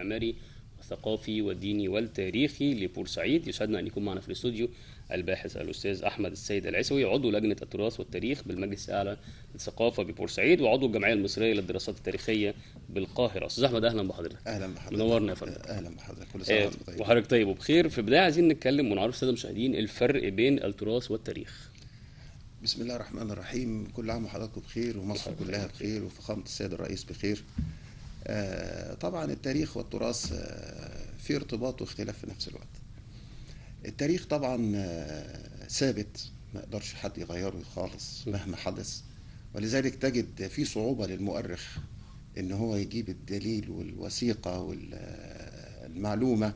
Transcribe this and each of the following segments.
المعماري والثقافي والديني والتاريخي لبورسعيد. يسعدنا أن يكون معنا في الاستوديو الباحث الأستاذ أحمد السيد العسوي، عضو لجنة التراث والتاريخ بالمجلس الأعلى للثقافة ببورسعيد، وعضو الجمعية المصرية للدراسات التاريخية بالقاهرة. أستاذ أحمد، أهلا بحضرتك. اهلا بحضرتك. منورنا يا فندم. اهلا بحضرتك، كل سنة وانت طيب. وحضرتك طيب وبخير. في البداية عايزين نتكلم ونعرف السادة المشاهدين الفرق بين التراث والتاريخ. بسم الله الرحمن الرحيم، كل عام وحضراتكم بخير ومصر كلها بخير وفخامه السيد الرئيس بخير. طبعا التاريخ والتراث في ارتباط واختلاف في نفس الوقت. التاريخ طبعا ثابت، ما يقدرش حد يغيره خالص مهما حدث، ولذلك تجد في صعوبة للمؤرخ ان هو يجيب الدليل والوثيقة والمعلومة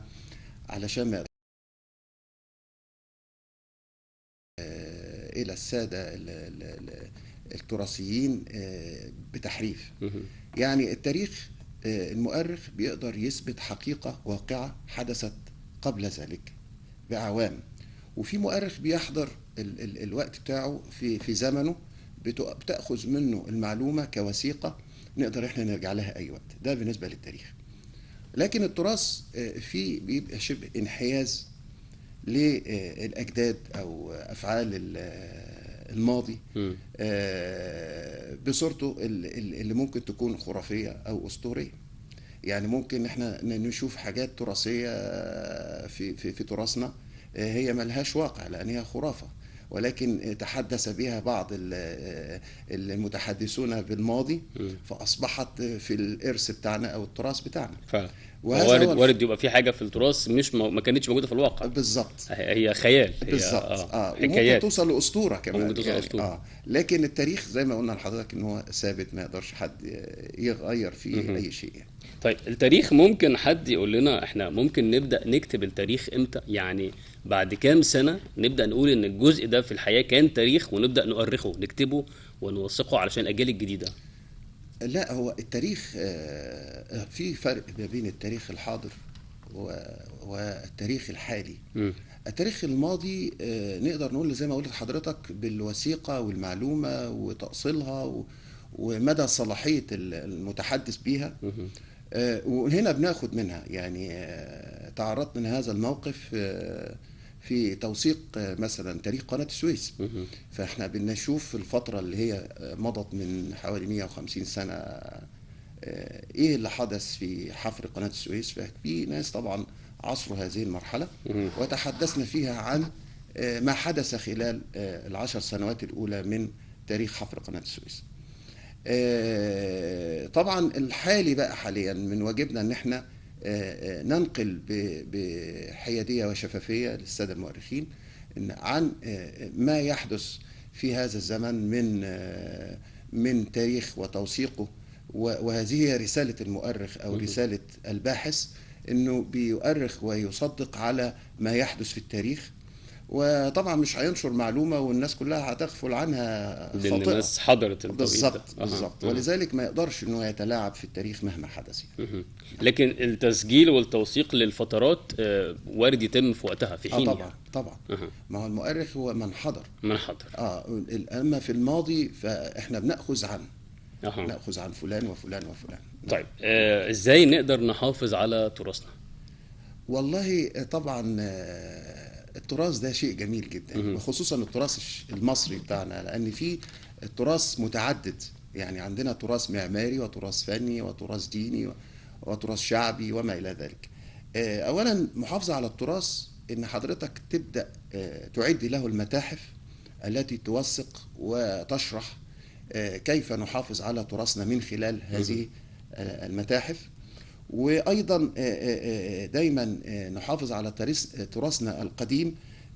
علشان ما الى السادة التراثيين بتحريف. يعني التاريخ المؤرخ بيقدر يثبت حقيقة واقعة حدثت قبل ذلك بأعوام، وفي مؤرخ بيحضر ال ال الوقت بتاعه في زمنه، بتأخذ منه المعلومة كوثيقة نقدر احنا نرجع لها أي وقت. ده بالنسبة للتاريخ. لكن التراث فيه بيبقى شبه انحياز للأجداد أو أفعال الماضي بصورته اللي ممكن تكون خرافية أو أسطورية. يعني ممكن احنا نشوف حاجات تراثية في في في تراثنا هي ملهاش واقع لأن هي خرافة، ولكن تحدث بها بعض المتحدثون بالماضي فأصبحت في الإرث بتاعنا أو التراث بتاعنا. فعلا. وارد يبقى في حاجة في التراث مش ما كانتش موجودة في الواقع. بالظبط، هي خيال. بالظبط. وممكن توصل لأسطورة كمان. ممكن توصل لأسطورة. لكن التاريخ زي ما قلنا لحضرتك إن هو ثابت، ما يقدرش حد يغير فيه أي شيء يعني. طيب التاريخ ممكن حد يقول لنا احنا ممكن نبدأ نكتب التاريخ امتى؟ يعني بعد كام سنة نبدأ نقول ان الجزء ده في الحياة كان تاريخ ونبدأ نؤرخه، نكتبه ونوثقه علشان الأجيال الجديدة؟ لا، هو التاريخ في فرق ما بين التاريخ الحاضر والتاريخ الحالي. التاريخ الماضي نقدر نقول زي ما قلت لحضرتك بالوثيقة والمعلومة وتأصيلها ومدى صلاحية المتحدث بيها، وهنا بناخد منها. يعني تعرضت من هذا الموقف في توثيق مثلا تاريخ قناة السويس. فاحنا بنشوف الفترة اللي هي مضت من حوالي 150 سنة ايه اللي حدث في حفر قناة السويس. ففي ناس طبعا عصروا هذه المرحلة وتحدثنا فيها عن ما حدث خلال ال10 سنوات الأولى من تاريخ حفر قناة السويس. طبعا الحالي بقى حاليا من واجبنا ان احنا ننقل بحيادية وشفافية للسادة المؤرخين عن ما يحدث في هذا الزمن من تاريخ وتوثيقه، وهذه هي رسالة المؤرخ أو رسالة الباحث، انه بيؤرخ ويصدق على ما يحدث في التاريخ. وطبعا مش هينشر معلومة والناس كلها هتغفل عنها خاطئه، لان الناس حضرت التوقيت. بالظبط بالظبط. ولذلك ما يقدرش انه يتلاعب في التاريخ مهما حدث. لكن التسجيل والتوثيق للفترات وارد يتم في وقتها في حين. طبعا طبعا. ما هو المؤرخ هو من حضر. من حضر. اما في الماضي فاحنا بناخذ عنه. ناخذ عن فلان وفلان وفلان. طيب ازاي نقدر نحافظ على تراثنا؟ والله طبعا التراث ده شيء جميل جدا، وخصوصا التراث المصري بتاعنا، لان في التراث متعدد. يعني عندنا تراث معماري وتراث فني وتراث ديني وتراث شعبي وما الى ذلك. اولا محافظة على التراث ان حضرتك تبدا تعد له المتاحف التي توثق وتشرح كيف نحافظ على تراثنا من خلال هذه المتاحف. وايضا دايما نحافظ على تراثنا القديم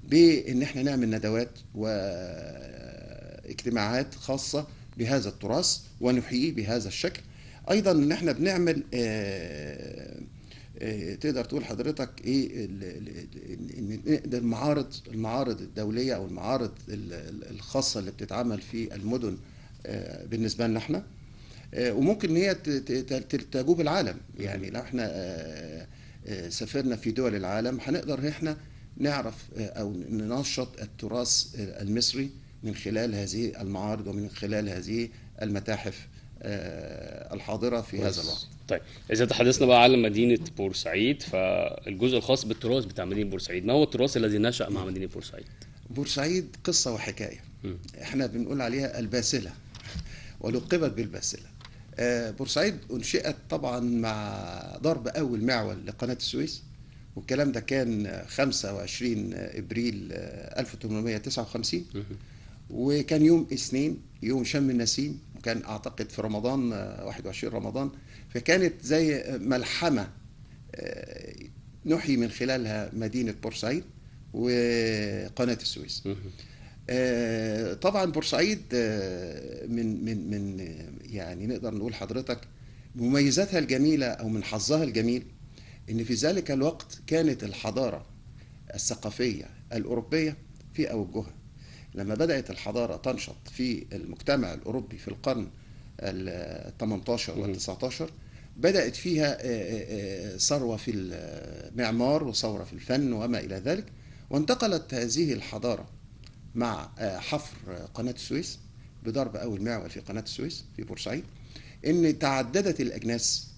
بان احنا نعمل ندوات واجتماعات خاصة بهذا التراث ونحييه بهذا الشكل. ايضا ان احنا بنعمل تقدر تقول حضرتك ايه، ان نقدر المعارض الدولية او المعارض الخاصة اللي بتتعمل في المدن بالنسبة لنا احنا، وممكن ان هي تجوب العالم. يعني لو احنا سافرنا في دول العالم هنقدر احنا نعرف او ننشط التراث المصري من خلال هذه المعارض ومن خلال هذه المتاحف الحاضرة في هذا الوقت. طيب اذا تحدثنا بقى على مدينة بورسعيد، فالجزء الخاص بالتراث بتاع مدينة بورسعيد، ما هو التراث الذي نشأ مع مدينة بورسعيد؟ بورسعيد قصة وحكاية، احنا بنقول عليها الباسله ولقبت بالباسله. بورسعيد انشئت طبعا مع ضرب اول معول لقناه السويس، والكلام ده كان 25 ابريل 1859، وكان يوم اثنين، يوم شم النسيم، وكان اعتقد في رمضان 21 رمضان. فكانت زي ملحمة نحيي من خلالها مدينة بورسعيد وقناة السويس. طبعا بورسعيد من من من يعني نقدر نقول حضرتك مميزاتها الجميلة او من حظها الجميل ان في ذلك الوقت كانت الحضارة الثقافية الاوروبية في اوجها. لما بدأت الحضارة تنشط في المجتمع الأوروبي في القرن ال 18 وال 19، بدأت فيها ثروة في المعمار وثورة في الفن وما إلى ذلك، وانتقلت هذه الحضارة مع حفر قناة السويس بضرب أول معول في قناة السويس في بورسعيد، إن تعددت الأجناس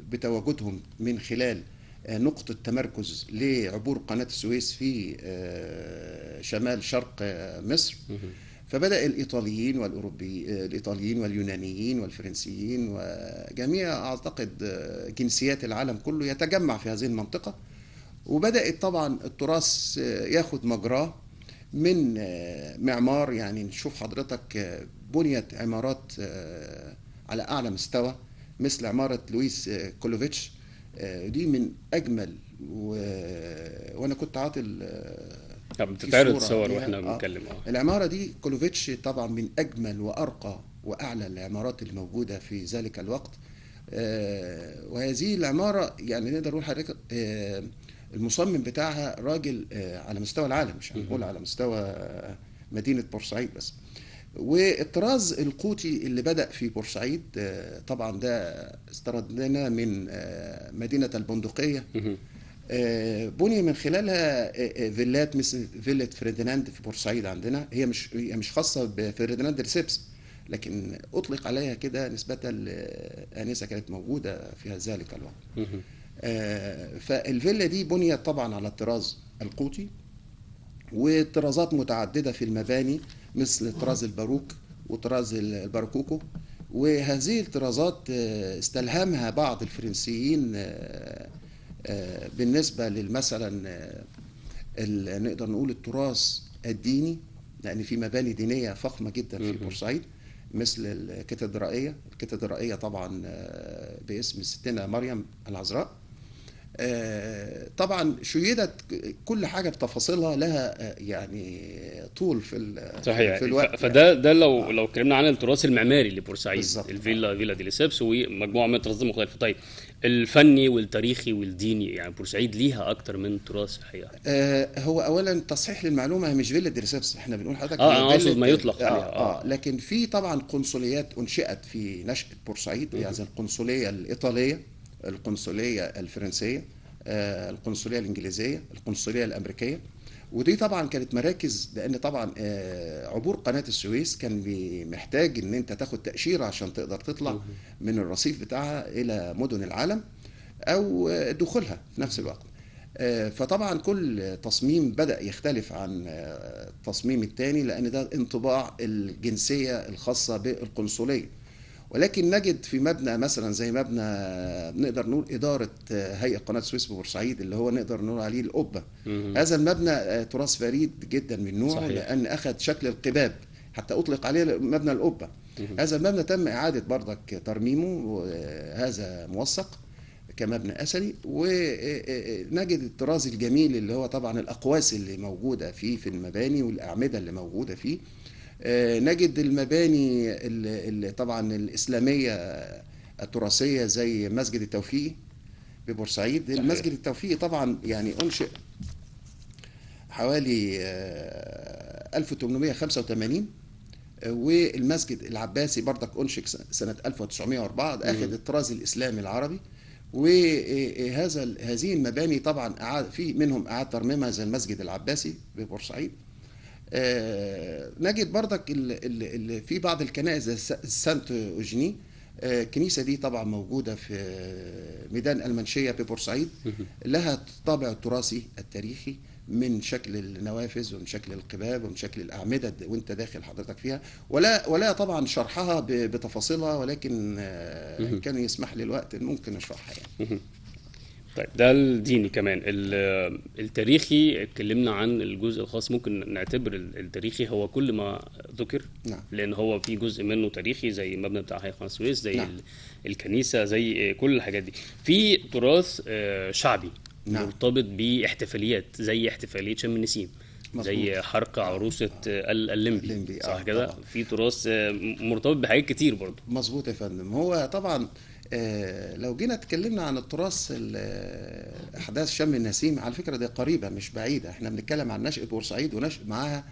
بتواجدهم من خلال نقطة تمركز لعبور قناة السويس في شمال شرق مصر. فبدأ الإيطاليين والأوروبي، الإيطاليين واليونانيين والفرنسيين وجميع أعتقد جنسيات العالم كله يتجمع في هذه المنطقة، وبدأت طبعا التراث ياخد مجراه من معمار. يعني نشوف حضرتك بنيت عمارات على أعلى مستوى مثل عمارة لويس كولوفيتش، دي من أجمل وأنا كنت عاطل بتتعرض صور واحنا بنتكلم. العمارة دي كولوفيتش طبعا من أجمل وأرقى وأعلى العمارات اللي موجودة في ذلك الوقت. وهذه العمارة يعني نقدر نقول حضرتك المصمم بتاعها راجل على مستوى العالم، مش هنقول على مستوى مدينة بورسعيد بس. والطراز القوطي اللي بدأ في بورسعيد طبعا ده استردنا من مدينة البندقية، بني من خلالها فيلات مثل فيلة فرديناند في بورسعيد عندنا. هي مش خاصة بفرديناند ريسبس، لكن أطلق عليها كده نسبة لآنسة كانت موجودة في ذلك الوقت. فالفيلا دي بنيت طبعا على الطراز القوطي، وطرازات متعددة في المباني مثل طراز الباروك وطراز الباروكوكو. وهذه الطرازات استلهمها بعض الفرنسيين بالنسبة للمثلا نقدر نقول التراث الديني، لأن في مباني دينية فخمة جدا في بورسعيد مثل الكاتدرائية. الكاتدرائية طبعا باسم ستنا مريم العذراء. طبعا شيدت كل حاجة بتفاصيلها لها يعني طول في صحيح في الوقت. فده ده لو اتكلمنا عن التراث المعماري لبورسعيد، الفيلا فيلا دي ليسبس ومجموعة من الطرازات المختلفة. طيب الفني والتاريخي والديني، يعني بورسعيد ليها اكتر من تراث الحقيقة. هو اولا تصحيح للمعلومة، مش فيلا دي ليسبس، احنا بنقول حضرتك انا اقصد ما يطلق عليها. لكن في طبعا قنصليات انشئت في نشأة بورسعيد، يعني القنصليه الايطالية، القنصلية الفرنسية، القنصلية الإنجليزية، القنصلية الأمريكية. ودي طبعا كانت مراكز، لأن طبعا عبور قناة السويس كان محتاج إن أنت تاخد تأشيرة عشان تقدر تطلع من الرصيف بتاعها إلى مدن العالم أو دخولها في نفس الوقت. فطبعا كل تصميم بدأ يختلف عن التصميم الثاني، لأن ده انطباع الجنسية الخاصة بالقنصلية. ولكن نجد في مبنى مثلا زي مبنى نقدر نقول إدارة هيئة قناة السويس ببورسعيد اللي هو نقدر نقول عليه القبة. هذا المبنى تراث فريد جدا من نوعه، لأن أخذ شكل القباب حتى أطلق عليه مبنى القبة. هذا المبنى تم إعادة بردك ترميمه، وهذا موثق كمبنى أثري. ونجد الطراز الجميل اللي هو طبعا الأقواس اللي موجودة فيه في المباني والأعمدة اللي موجودة فيه. نجد المباني اللي طبعا الإسلامية التراثية زي مسجد التوفيقي ببورسعيد. صحيح. المسجد التوفيقي طبعا يعني أنشئ حوالي 1885، والمسجد العباسي برضك أنشئ سنة 1904، أخذ الطراز الإسلامي العربي. وهذا هذه المباني طبعا في منهم أعاد ترميمها زي المسجد العباسي ببورسعيد. نجد برضك في بعض الكنائس زي السانت اوجيني، الكنيسة دي طبعا موجودة في ميدان المنشية ببورسعيد، لها الطابع التراثي التاريخي من شكل النوافذ ومن شكل القباب ومن شكل الأعمدة وانت داخل حضرتك فيها، ولا طبعا شرحها بتفاصيلها، ولكن كان يسمح لي الوقت ممكن اشرحها يعني. طيب ده الديني. كمان التاريخي اتكلمنا عن الجزء الخاص، ممكن نعتبر التاريخي هو كل ما ذكر. نعم. لان هو في جزء منه تاريخي زي المبنى بتاع هيئة قناة السويس، زي نعم. الكنيسة، زي كل الحاجات دي. في تراث شعبي. نعم. مرتبط باحتفاليات زي احتفالية شم النسيم، زي حرق عروسة اللمبي، صح كده؟ في تراث مرتبط بحاجات كتير برضه. مظبوط يا فندم. هو طبعا لو جينا اتكلمنا عن التراث، احداث شم النسيم على فكرة دي قريبه مش بعيدة، احنا بنتكلم عن نشأة بورسعيد ونشأ معاها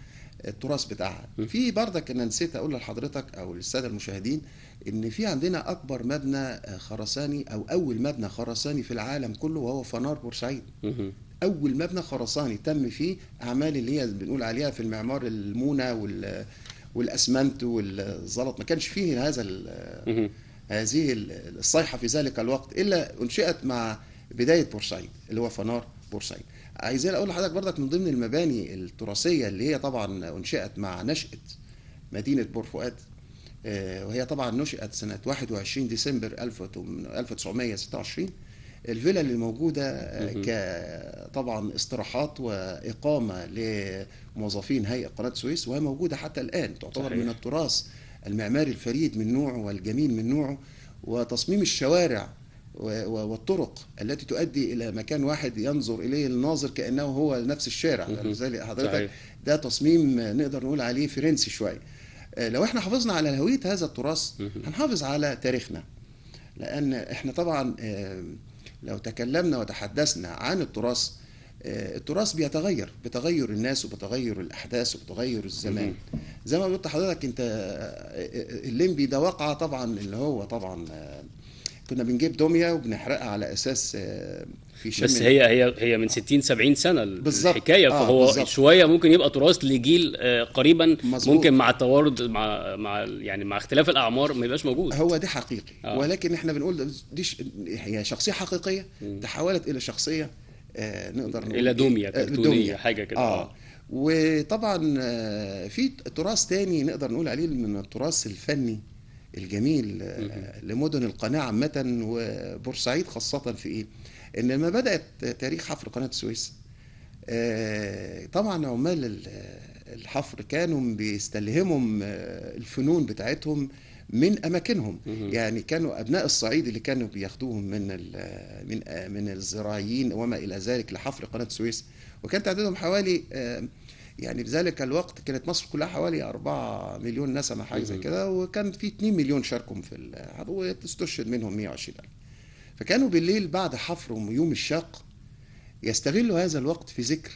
التراث بتاعها. في بردك انا نسيت اقول لحضرتك او للسادة المشاهدين ان في عندنا اكبر مبنى خرساني او اول مبنى خرساني في العالم كله، وهو فنار بورسعيد. اول مبنى خرساني تم فيه اعمال اللي هي بنقول عليها في المعمار المونه والاسمنت والزلط، ما كانش فيه هذا هذه الصيحة في ذلك الوقت، إلا أنشئت مع بداية بورسعيد اللي هو فنار بورسعيد. عايزين أقول لحضرتك برضك من ضمن المباني التراثية اللي هي طبعا أنشئت مع نشأة مدينة بور فؤاد، وهي طبعا نشأت سنة 21 ديسمبر 1926. الفيلا اللي موجودة كطبعا استراحات وإقامة لموظفين هيئة قناة السويس، وهي موجودة حتى الآن، تعتبر صحيح. من التراث المعماري الفريد من نوعه والجميل من نوعه، وتصميم الشوارع والطرق التي تؤدي إلى مكان واحد ينظر إليه الناظر كأنه هو نفس الشارع. لذلك حضرتك ده تصميم نقدر نقول عليه فرنسي شوية. لو احنا حافظنا على هوية هذا التراث هنحافظ على تاريخنا، لأن احنا طبعا لو تكلمنا وتحدثنا عن التراث، التراث بيتغير بتغير الناس وبتغير الأحداث وبتغير الزمان. زي ما قلت لحضرتك انت، الليمبي ده واقعة طبعا اللي هو طبعا كنا بنجيب دمية وبنحرقها على أساس في شم، بس هي من 60 70 سنة الحكاية، فهو بالزبط. شوية ممكن يبقى تراث لجيل قريبا. مزبوط. ممكن مع التوارد مع يعني مع اختلاف الأعمار ما يبقاش موجود. هو ده حقيقي. ولكن احنا بنقول دي هي شخصية حقيقية تحولت إلى شخصية نقدر نقول إلى دمية كرتونية حاجة كده. وطبعا في تراث تاني نقدر نقول عليه من التراث الفني الجميل لمدن القناة عامة وبورسعيد خاصة، في إيه؟ إن لما بدأت تاريخ حفر قناة السويس، طبعا عمال الحفر كانوا بيستلهموا الفنون بتاعتهم من أماكنهم. يعني كانوا أبناء الصعيد اللي كانوا بياخدوهم من من من الزراعيين وما إلى ذلك لحفر قناة السويس، وكان تعدادهم حوالي يعني في ذلك الوقت كانت مصر كلها حوالي 4 مليون نسمة حاجة زي كده، وكان في 2 مليون شاركوا في واستشهد منهم 120,000. فكانوا بالليل بعد حفر يوم الشاق يستغلوا هذا الوقت في ذكر،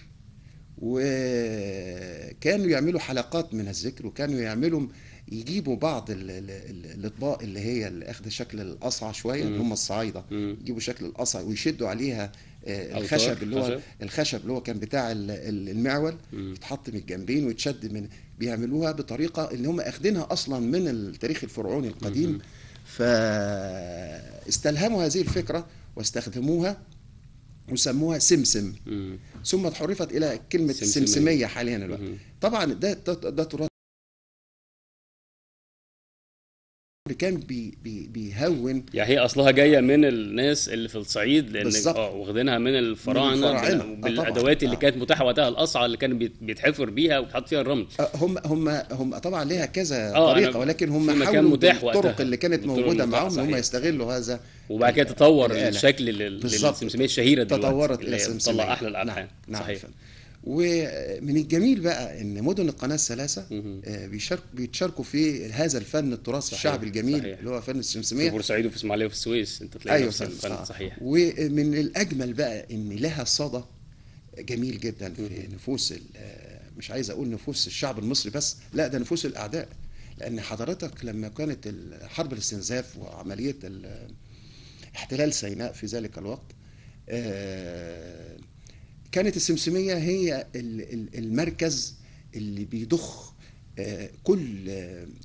وكانوا يعملوا حلقات من الذكر، وكانوا يعملوا يجيبوا بعض الاطباق اللي هي اللي اخذ شكل القصعه شوية، اللي هم الصعايده يجيبوا شكل القصعه ويشدوا عليها الخشب اللي هو الخشب اللي هو كان بتاع المعول، يتحط من الجنبين ويتشد من، بيعملوها بطريقة اللي هم اخدينها اصلا من التاريخ الفرعوني القديم. فاستلهموا هذه الفكرة واستخدموها وسموها سمسم، ثم تحرفت الى كلمة السمسميه حاليا دلوقتي. طبعا ده تراث كان بي بي بيهون، يعني هي اصلها جاية من الناس اللي في الصعيد، لان واخدينها من الفراعنة بالادوات اللي كانت متاحة وقتها، القصعه اللي كان بيتحفر بيها وبيتحط فيها الرمل. هم طبعا ليها كذا طريقه، ولكن هم حاولوا بالطرق اللي كانت موجودة معاهم ان هم يستغلوا هذا، وبعد كده تطور الشكل للسمسميه الشهيرة دلوقتي، تطورت الى السمسميه، طلع احلى الالحان. نعم. صحيح. ومن الجميل بقى ان مدن القناة الثلاثة بيتشاركوا في هذا الفن التراث الشعبي الجميل. صحيح. اللي هو فن السمسميه في بورسعيد وفي اسماعيليه وفي السويس، انت تلاقي نفس الفن. صحيح. ومن الاجمل بقى ان لها صدى جميل جدا في نفوس، مش عايز اقول نفوس الشعب المصري بس، لا ده نفوس الاعداء، لان حضرتك لما كانت حرب الاستنزاف وعملية احتلال سيناء في ذلك الوقت، كانت السمسمية هي المركز اللي بيضخ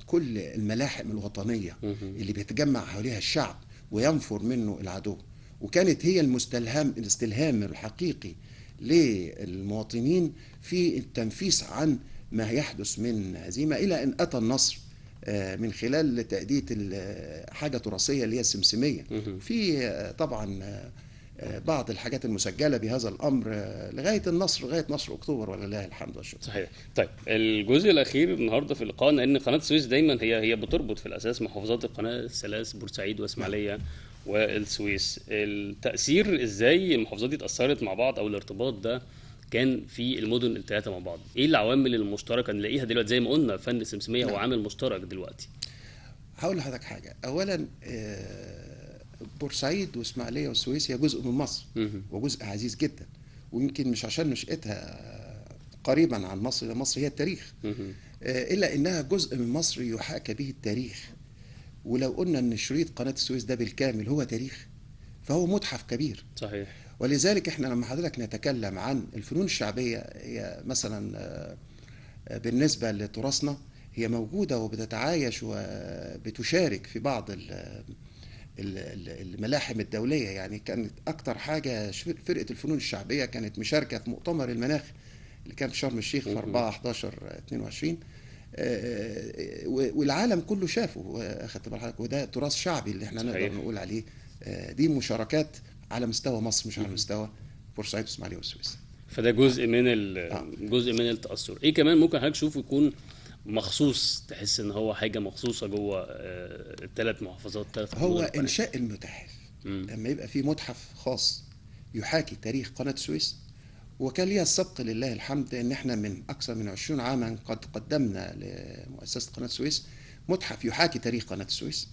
كل الملاحم الوطنية اللي بيتجمع حواليها الشعب وينفر منه العدو، وكانت هي الاستلهام الحقيقي للمواطنين في التنفيس عن ما يحدث من هزيمة، إلى أن أتى النصر من خلال تأدية حاجة تراثية اللي هي السمسمية. في طبعا بعض الحاجات المسجلة بهذا الأمر لغاية النصر، لغاية نصر أكتوبر ولله الحمد والشكر. صحيح. طيب الجزء الأخير النهارده في لقائنا، إن قناة السويس دايما هي بتربط في الأساس محافظات القناة الثلاث، بورسعيد وإسماعيلية والسويس. التأثير إزاي المحافظات دي اتأثرت مع بعض، أو الارتباط ده كان في المدن الثلاثة مع بعض، إيه العوامل المشتركة نلاقيها دلوقتي؟ زي ما قلنا فن السمسمية هو عامل مشترك دلوقتي. هقول لحضرتك حاجة. أولا بورسعيد واسماعيليه والسويس هي جزء من مصر وجزء عزيز جدا، ويمكن مش عشان نشأتها قريبا عن مصر، مصر هي التاريخ، الا انها جزء من مصر يحاكى به التاريخ. ولو قلنا ان شريط قناة السويس ده بالكامل هو تاريخ، فهو متحف كبير. صحيح. ولذلك احنا لما حضرتك نتكلم عن الفنون الشعبية، هي مثلا بالنسبة لتراثنا هي موجودة وبتتعايش وبتشارك في بعض الملاحم الدولية. يعني كانت أكتر حاجة فرقة الفنون الشعبية كانت مشاركة في مؤتمر المناخ اللي كان في شرم الشيخ في 4/11/22، والعالم كله شافه، أخدت بال حضرتك؟ وده تراث شعبي اللي احنا نقدر نقول عليه. دي مشاركات على مستوى مصر مش على مستوى بورسعيد واسماعيليه والسويس. فده جزء من جزء من التأثر. ايه كمان ممكن حضرتك تشوفه يكون مخصوص، تحس ان هو حاجة مخصوصة جوه الثلاث محافظات؟ ثلاث هو انشاء المتاحف. لما يبقى في متحف خاص يحاكي تاريخ قناة السويس، وكان ليها السبق لله الحمد ان احنا من اكثر من 20 عاما قد قدمنا لمؤسسة قناة السويس متحف يحاكي تاريخ قناة السويس،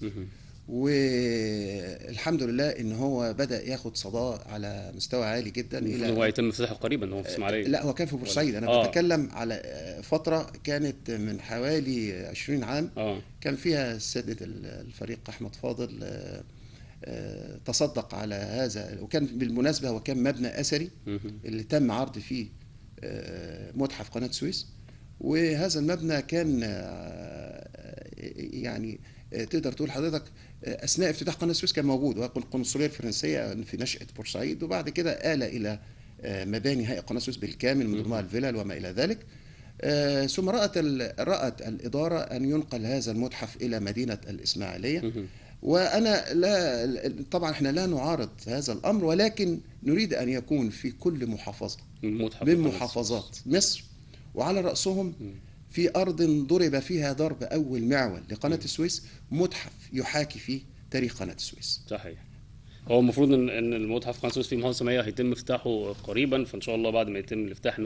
والحمد لله ان هو بدا ياخد صدى على مستوى عالي جدا. الى هو هيتم افتتاحه قريبا. هو في اسماعيليه؟ لا، هو كان في بورسعيد. انا بتكلم على فترة كانت من حوالي 20 عام كان فيها السيد الفريق احمد فاضل تصدق على هذا، وكان بالمناسبة هو كان مبنى اثري اللي تم عرض فيه متحف قناة السويس. وهذا المبنى كان يعني تقدر تقول حضرتك اثناء افتتاح قناة السويس كان موجود، والقنصليه الفرنسية في نشاة بورسعيد، وبعد كده آل الى مباني هيئة قناة السويس بالكامل من ضمنها الفلل وما الى ذلك. ثم رأت الادارة ان ينقل هذا المتحف الى مدينة الاسماعيلية. وانا لا، طبعا احنا لا نعارض هذا الامر، ولكن نريد ان يكون في كل محافظة من محافظات مصر، وعلى راسهم في أرض ضرب فيها ضرب أول معول لقناة السويس، متحف يحاكي فيه تاريخ قناة السويس. صحيح. هو المفروض ان المتحف قناة السويس في محافظة الإسماعيلية هيتم افتتاحه قريبا، فان شاء الله بعد ما يتم الافتتاح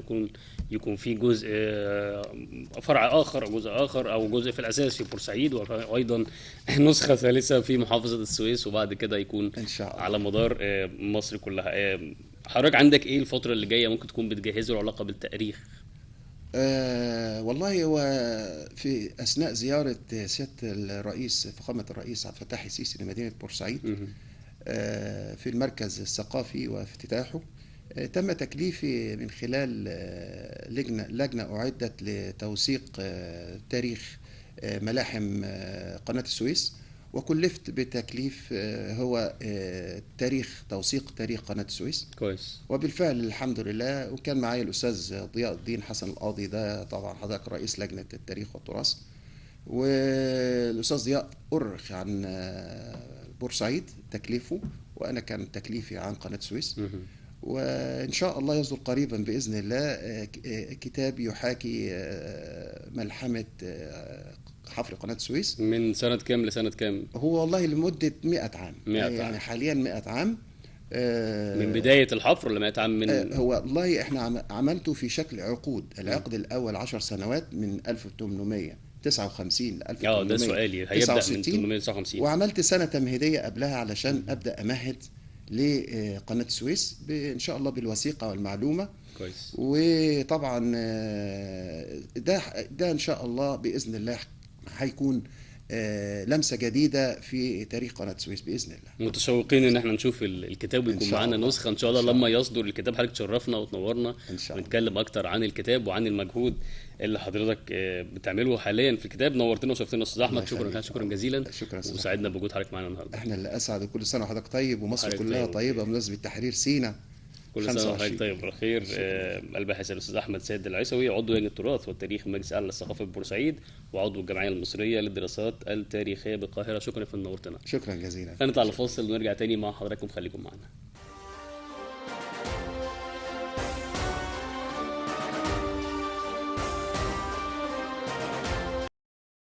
يكون في جزء فرع اخر او جزء اخر او جزء في الاساس في بورسعيد، وايضا نسخه ثالثة في محافظة السويس، وبعد كده يكون إن شاء الله على مدار مصر كلها. حضرتك عندك ايه الفترة اللي جاية ممكن تكون بتجهزه له علاقة بالتاريخ؟ والله هو في أثناء زيارة سيادة الرئيس فخامة الرئيس عبد الفتاح السيسي لمدينة بورسعيد في المركز الثقافي وافتتاحه، تم تكليفي من خلال لجنة أعدت لتوثيق تاريخ ملاحم قناة السويس، وكلفت بتكليف هو تاريخ توثيق تاريخ قناة السويس. كويس. وبالفعل الحمد لله، وكان معايا الأستاذ ضياء الدين حسن القاضي، ده طبعا حضرتك رئيس لجنة التاريخ والتراث، والأستاذ ضياء أرخ عن بورسعيد تكليفه، وأنا كان تكليفي عن قناة السويس. وإن شاء الله يصدر قريبا بإذن الله كتاب يحاكي ملحمة حفر قناة السويس. من سنة كام لسنة كام؟ هو والله لمدة 100 عام. 100 عام. يعني حاليا 100 عام. من بداية الحفر ولا 100 عام من؟ هو والله احنا عملته في شكل عقود. العقد الأول 10 سنوات من 1859 ل 1869. ده سؤالي، هيبدأ من 859. وعملت سنة تمهيدية قبلها علشان أبدأ أمهد لقناة السويس إن شاء الله بالوثيقة والمعلومة. كويس. وطبعا ده إن شاء الله بإذن الله هيكون لمسة جديدة في تاريخ قناة السويس بإذن الله. متشوقين ان احنا نشوف الكتاب إن ويكون شاء معانا الله. نسخه ان شاء الله إن شاء لما الله. يصدر الكتاب حضرتك تشرفنا وتنورنا إن شاء الله. ونتكلم اكتر عن الكتاب وعن المجهود اللي حضرتك بتعمله حاليا في الكتاب. نورتنا وشرفتنا استاذ الله احمد، شكرا يخليك. شكرا جزيلا، شكرا أستاذ وسعدنا أحمد. بوجود حضرتك معانا النهارده. احنا اللي اسعد، وكل سنة وحضرتك طيب ومصر حضرتك كلها طيب. طيبة بمناسبة تحرير سينا. كل سنة وحضرتك 25. طيب بخير. شكرا. الباحث الاستاذ احمد سيد العيسوي، عضو لجنة التراث والتاريخ بمجلس اعلى للثقافة ببورسعيد، وعضو الجمعية المصرية للدراسات التاريخية بالقاهرة. شكرا في نورتنا. شكرا جزيلا. هنطلع لفاصل ونرجع تاني مع حضراتكم، خليكم معنا.